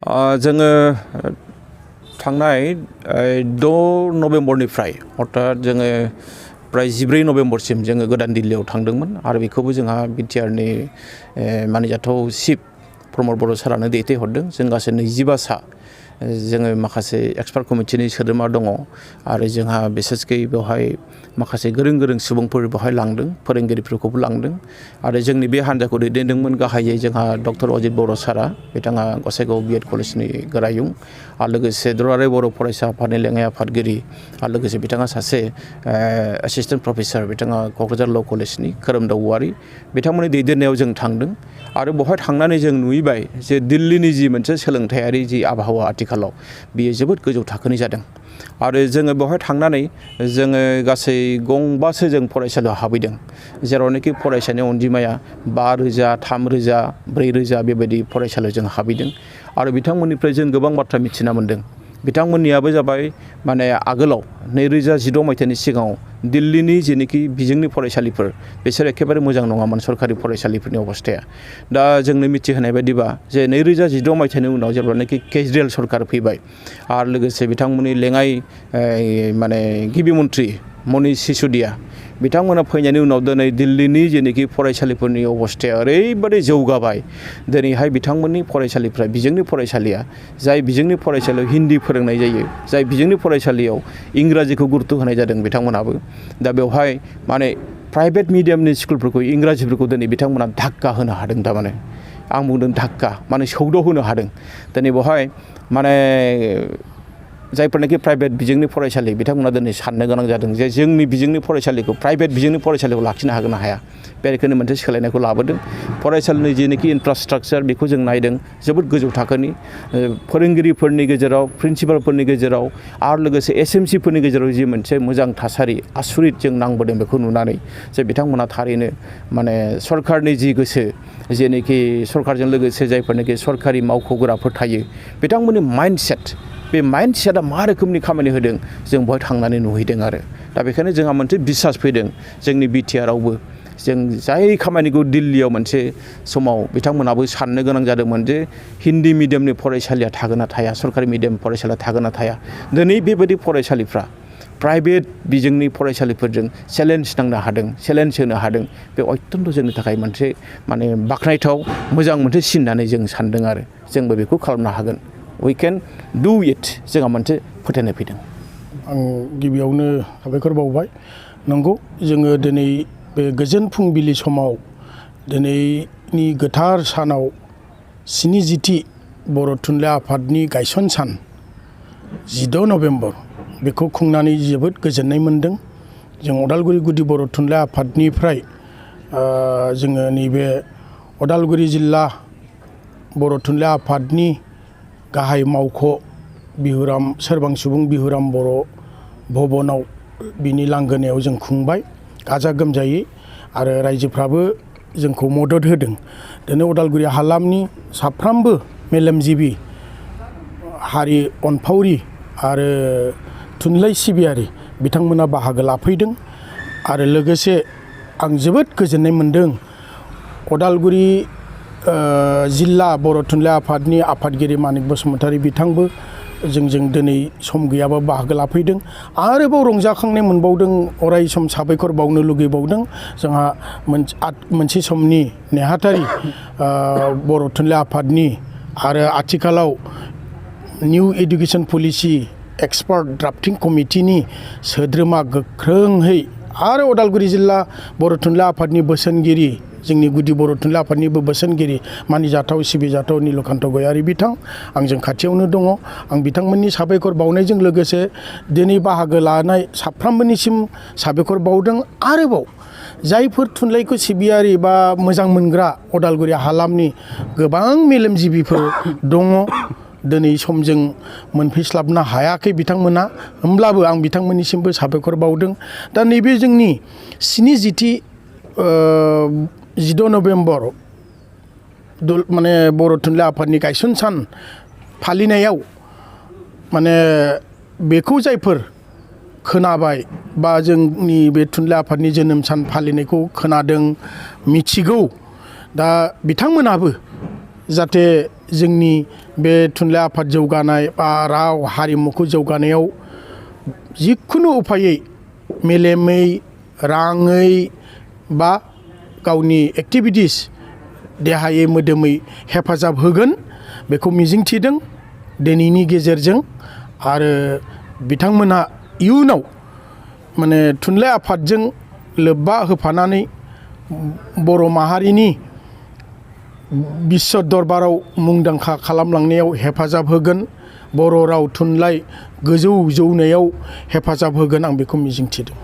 जोङो थांनाय 6 नभेम्बरनिफ्राय अर्थात जोङो प्राय 14 नभेम्बरसिम जोङो गोदान दिल्लीयाव थांदोंमोन आरो बेखौबो जोंहा बिटिआरनि मानिजाथाव चिफ प्रमद बर' सारानो दैथायहरदों। जों गासै 25 सा जोङो माखासे एक्सपार्ट कमिटिनि सोद्रोमा दङ आरो जोंहा बिसेसकै बेवहाय माखासे गोरों सुबुंफोर बेवहाय लांदों, फोरोंगिरिफोरखौबो लांदों आरो जोंनि बे हान्जाखौ दैदेनदोंमोन गाहायै जोंहा डक्टर अजित बर' सारा, बिथाङा गसाइगाव बिएड कलेजनि गोरायुं आरो लोगोसे दुलाराय बर' फरायसा आफादनि लेङाइ आफादगिरि आरो लोगोसे बिथाङा सासे एसिस्टेन्ट प्रफेसार, बिथाङा क'क्राझार ल' कलेजनि खोरोमदाव औवारि, बिथांमोननि दैदेननायाव जों थांदों आरो बेवहाय थांनानै जों नुहैबाय जे दिल्लीनि जि मोनसे सोलोंथायारि जि आबहावा आथिखालाव बियो जोबोद गोजौ थाखोनि जादों आरो जोङो बेवहाय थांनानै जोङो गासै गंबासो जों फरायसालियाव हाबैदों, जेरावनाखि फरायसानि अनजिमाया 5,000, 3,000, 4,000 बेबायदि फरायसालियाव जों हाबैदों आरो बिथांमोननिफ्राय जों गोबां बाथ्रा मिथिना मोन्दों। बिथांमोननियाबो जाबाय माने आगोलाव 2016 मायथाइनि सिगाङाव दिल्लीनि जेनोखि बिजोंनि फरायसालिफोर बिसोर एखेबारे मोजां नङामोन सरकारि फरायसालिफोरनि अबस्थाया। दा जोंनो मिथिहोनाय बायदिबा जे 2016 मायथाइनि उनाव जेब्लानाखि केजरिवाल सरकार फैबाय आरो लोगोसे बिथांमोननि लेङाइ माने गिबि मन्थ्रि मनीष सिसोदिया बिथांमोना फैनायनि उनाव दिनै दिल्लीनि जेनोखि फरायसालिफोरनि अबस्थाया ओरैबादि जौगाबाय। दिनैहाय बिथांमोननि फरायसालिफ्रा बिजोंनि फरायसालिया जाय बिजोंनि फरायसालियाव हिन्दी फोरोंनाय जायो, जाय बिजोंनि फरायसालियाव इंराजिखौ गुरुत्त होनाय जादों बिथांमोनाबो। दा बेवहाय माने प्राइभेट मिडियामनि स्कुलफोरखौ इंराजिफोरखौ दिनै बिथांमोना धाक्का होनो हादों। थारमाने आं बुंदों धाक्का माने सौदाव होनो हादों। दिनै बेवहाय माने जायफोरनाखि प्राइभेट बिजोंनि फरायसालि बिथांमोना दिनै साननो गोनां जादों जे जोंनि बिजोंनि फरायसालिखौ प्राइभेट बिजोंनि फरायसालिखौ लाखिनो हागोन ना हाया। बे रोखोमनि मोनसे सोलायनायखौ लाबोदों। फरायसालिनि जेनोखि इनफ्रास्ट्राक्चार बेखौ जों नायदों, जोबोद गोजौ थाखोनि फोरोंगिरिफोरनि गेजेराव, प्रिन्सिपालफोरनि गेजेराव आरो लोगोसे एसएमसिफोरनि गेजेराव जि मोनसे मोजां थासारि आसुरित जों नांबोदों बेखौ नुनानै जे बिथांमोना थारैनो माने सरकारनि जि गोसो जेनोखि सरकारजों लोगोसे जायफोरनाखि सरकारि मावख'गोराफोर थायो बिथांमोननि माइन्डसेट, बे माइन्डसेटआ मा रोखोमनि खामानि होदों जों बेवहाय थांनानै नुहैदों आरो दा बेखायनो जोंहा मोनसे बिसास फैदों जोंनि बिटिआरआवबो। जों जाय खामानिखौ दिल्लीयाव मोनसे समाव बिथांमोनाबो साननो गोनां जादोंमोन जे हिन्दी मिडियामनि फरायसालिया थागोन ना थाया, सरकारि मिडियाम फरायसालिया थागोन ना थाया, दिनै बेबायदि फरायसालिफ्रा प्राइभेट बिजोंनि फरायसालिफोरजों चेलेन्ज नांनो हादों, चेलेन्ज होनो हादों। बे अत्यन्त जोंनि थाखाय मोनसे माने बाख्नायथाव मोजां मोनसे सिन होननानै जों सानदों आरो जोंबो बेखौ खालामनो हागोन। We can do it जोंहा मोनसे फोथायनाय फैदों। आं गिबियावनो साबायखर बावबाय। नंगौ, जोङो दिनै बे गोजोन फुंबिलि समाव दिनैनि गोथार सानाव 70थि बर' थुनलाइ आफादनि गायसन सान 16 नभेम्बर बेखौ खुंनानै जोबोद गोजोननाय मोन्दों। जों अदालगुरि गुदि बर' थुनलाइ आफादनिफ्राय जोङो नैबे अदालगुरि जिल्ला बर' थुनलाइ आफादनि गाहाय मावख' सोरबां सुबुं बिहुराम बर' भबनाव बिनि लांगोनायाव जों खुंबाय गाजा गोमजायै आरो रायजोफ्राबो जोंखौ मदद होदों। दिनै अदालगुरि हालामनि साफ्रोमबो मेलेमजिबि, हारि अनफावरि आरो थुनलाइ सिबियारि बिथांमोना बाहागो लाफैदों आरो लोगोसे आं जोबोद गोजोननाय मोन्दों अदालगुरि जिल्ला बर' थुनलाइ आफादनि आफादगिरि मानिक बसुमतारी बिथांबो जोंजों दिनै सम गैयाबा बाहागो लाफैदों। आरोबाव रंजाखांनाय मोनबावदों, अराय सम साबायखर बावनो लुगैबावदों। जोंहा मोनसे समनि नेहाथारि बर' थुनलाइ आफादनि आरो आथिखालाव new education policy expert drafting कमिटिनि सोद्रोमा गोख्रोंहै आरो अदालगुरि जिल्ला बर' थुनलाइ आफादनि बोसोनगिरि, जोंनि गुदि बर' थुनलाइ आफादनिबो बोसोनगिरि मानिजाथाव सिबिजाथाव नीलकान्त गयारि बिथां आंजों खाथियावनो दङ। आं बिथांमोननि साबायखर बावनायजों लोगोसे दिनै बाहागो लानाय साफ्रोमबोनिसिम साबायखर बावदों। आरोबाव जायफोर थुनलाइखौ सिबियारि बा मोजां मोनग्रा अदालगुरि हालामनि गोबां मेलेमजिबिफोर दङ, दिनै समजों मोनफैस्लाबनो हायाखै बिथांमोना, होमब्लाबो आं बिथांमोननिसिमबो साबायखर बावदों। दा नैबे जोंनि 70थि 16 नभेम्बर माने बर' थुनलाइ आफादनि गायसन सान फालिनायाव माने बेखौ जायफोर खोनाबाय बा जोंनि बे थुनलाइ आफादनि जोनोम सान फालिनायखौ खोनादों, मिथिगौ, दा बिथांमोनाबो जाहाथे जोंनि बे थुनलाइ आफाद जौगानाय बा राव हारिमुखौ जौगानायाव जिखुनु उफायै मेलेमै राङै बा गावनि एक्टिभिटिस देहायै मोदोमै हेफाजाब होगोन बेखौ मिजिंथिदों दिनैनि गेजेरजों आरो बिथांमोनहा इयुनाव माने थुनलाइ आफादजों लोब्बा होफानानै बर' माहारिनि बिश्व दरबाराव मुंदांखा खालामलांनायाव हेफाजाब होगोन बर' राव थुनलाइ गोजौ जौनायाव हेफाजाब होगोन आं बेखौ मिजिंथिदों।